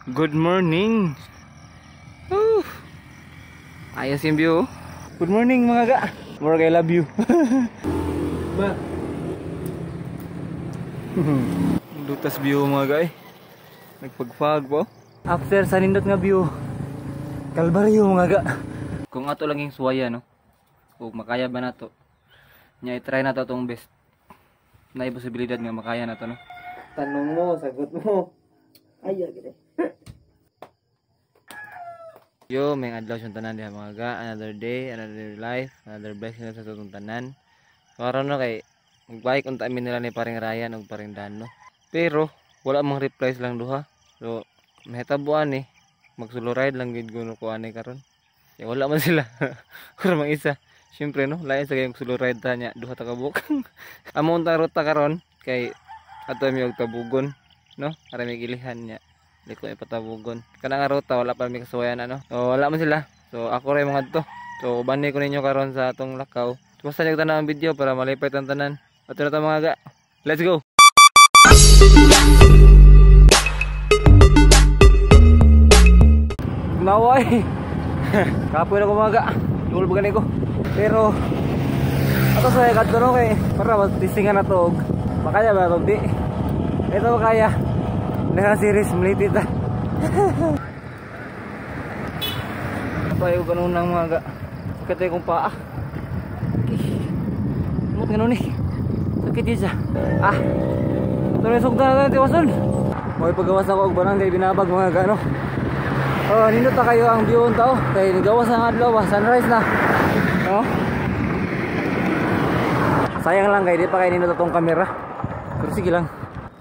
Good morning. Woo. Ayos yung view. Good morning, mga ga. More I love you. Ba. Lutas view, mga ga eh. Nagpagfag po. After sa nindot nga view, Kalbaryo, mga ga. Kung ato lang yung suwaya, no? Kung makaya ba nato? Nya i-try na to atong best. Na posibilidad nga makaya na to, no? Tanong mo, sagot mo. Ay, gid. Yo, may adlaw siyang tanan diha, mga ga. Another day, another life, another blessing sa atong tanan. Karon, no, kay magbike unta mi nila ni paring Ryan ug paring Dan, no. Pero wala mang replies lang duha. So mahitabuan eh. Mag-solo ride lang gid kuno ko ani karon. Ya wala man sila. Pero mang isa. Siyempre, no, lain sa kayong solo ride ta nya duha ta ka buok. Among ta ruta karon kay ato mi og tabugon, no? Para may gilihan niya. Di ko ipatabugon. Kana nga ruta wala pa mi kasuwayan, ano. So wala man sila. So ako ra mga to. So uban ko ninyo karon sa atong lakaw. Basta niyo tanan ang video para malipay tan tanan. Ato na ta, mga ga. Let's go. Naway. Kapoy na ko, mga ga. Duol ba gani ko. Pero ato sa kadto, no, kay para testingan na to og makaya ba og di. Ito makaya. Naka series mliti ta. Payo ganun lang, mga ga. Sakit ay kong paa. Mut ganun ni. Sakit yun siya. Ah. Ito na sugdan na tiwason. May pagawas ako og barangay Binabag, mga ga, no. Oh, nindot ta kayo ang view tao kay nigawas ang adlaw ba, sunrise na. No? Sayang lang kay di pa kay nindot atong kamera. Pero sige lang.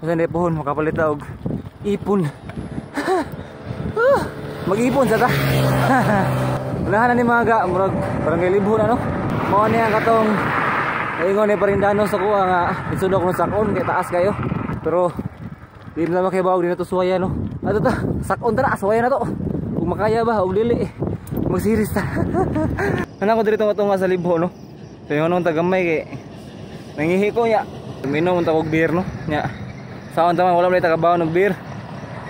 Kasi hindi pohon makapalit ta og ipon. Mag-ipon sa ta. Unahan na ni, mga ga, murag barangay Libhon, ano. Mao ni ang katong ingon ni Parindano sa kuha nga isudok no sakon kay taas kayo. Pero di na makibawog din na to suwaya, no. Ato ta, sakon ta na, suwaya na to. Kung makaya ba og dili, mag-series ta. Ana ko diri tunga sa Libho, no. So yung anong tagamay kay nangihi ko nya. Minom ta og beer, no. Nya. Saon ta man wala man tagabaon og beer.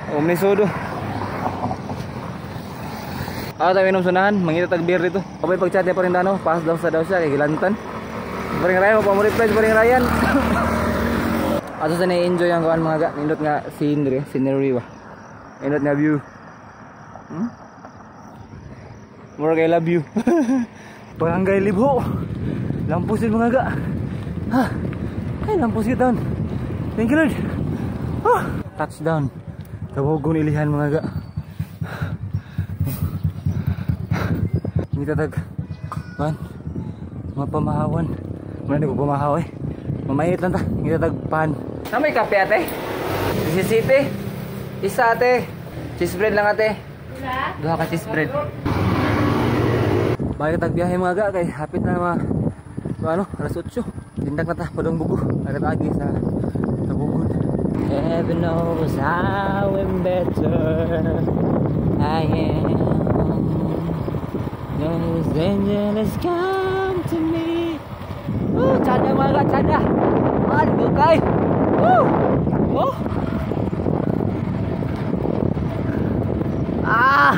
O mnisodo. Ah, tayo minom sunahan, mangita tag beer dito. Kapay pag-chat niya pa rin dano, pass daw sa daw siya kay gilantan. Paring Ryan, pa mo reply paring Ryan. Ato sa na-enjoy ang kuan, mga ga, nindot nga scenery, scenery ba. Nindot nga view. More I love you. Barangay Libho. Lampusin, mga ga. Ha. Ay, lampus kita down. Thank you, Lord. Ah. Touchdown. Tabugon ilihan, mga ga. Ngita tag. Man. Mapamahawan. Wala na ko pamahaw eh. Mamait lang ta. Ngita tag pan. Na may kape, ate? City. Isa, ate. Cheese bread lang, ate. Duha ka cheese bread. Balik tag biyahe, mga ga, kay hapit na mga ano, alas 8. Tindak na ta padung Bugo. Agi sa Tabugon. Heaven knows how I'm better I am. Those angels come to me. Woo, tsada, mga ga, tsada. Ah, kay. Woo! Oh. Ah!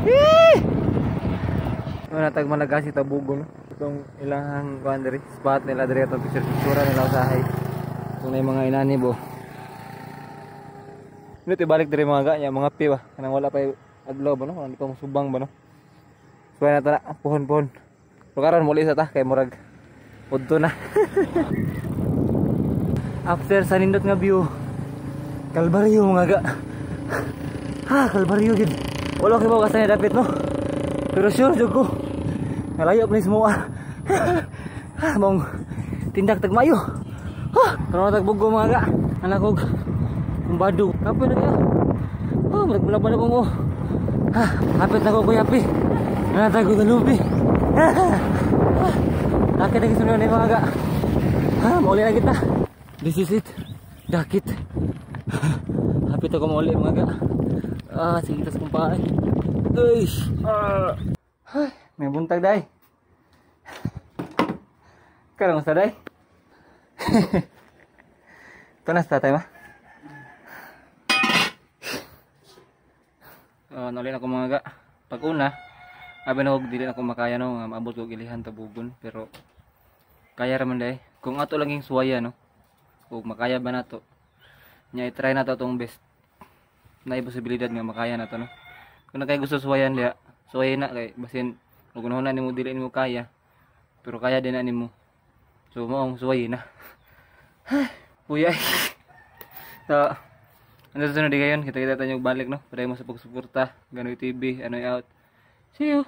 Hee! Wala tag malagasi Tabugon, no? Itong ilang kuan diri, spot nila diri atong picture picture nila usahay. Kung na mga inani bo. Nito ibalik diri, mga ga, nya mga pi ba. Kanang wala pa adlaw ba, no? Kanang di pa mosubang ba, no? So na ta na, pohon-pohon. Pero karon muli sa ta kay murag udto na. After sa nindot nga view, Kalbaryo, mga ga. Ha, Kalbaryo gid. Wala kay bawa sa dapit, no. Pero sure jud ko. Nalayo pa ni semua. Ha, mong tindak tagmayo. Ha, karon tag Bugo, mga ga. Anak og kumbado. Kapoy na kayo. Oh, murag na ko. Ha, hapit na ko, Kuya Pi. Nanatag ko galubi. Dakit na kisunod ni, mga ga. Ha, mauli na kita. This is it. Dakit. Hapit ako mauli, mga ga. Ah, sige tas kong paa. Uy. Ah. Ay, may buntag day. Karon sa day. Tunas tatay ma. Nalin ako, mga ga. Pag una, abi na dili na ako makaya, no, nga maabot og ilihan tabugon, pero kaya ra man diay. Kung ato lang yung suwaya, no. Ug makaya ba nato? Nya i-try nato atong best na posibilidad nga makaya nato, no. Kung na kay gusto suwayan diha, suwayan na kay basin ug na nimo dili nimo kaya. Pero kaya din na nimo. So mo ang suwayin na. Puyay. So, ano sa sunod gayon, kita-kita tayo balik, no. Padayon mo sa pagsuporta. Ganoy TV, Anoy out. See you.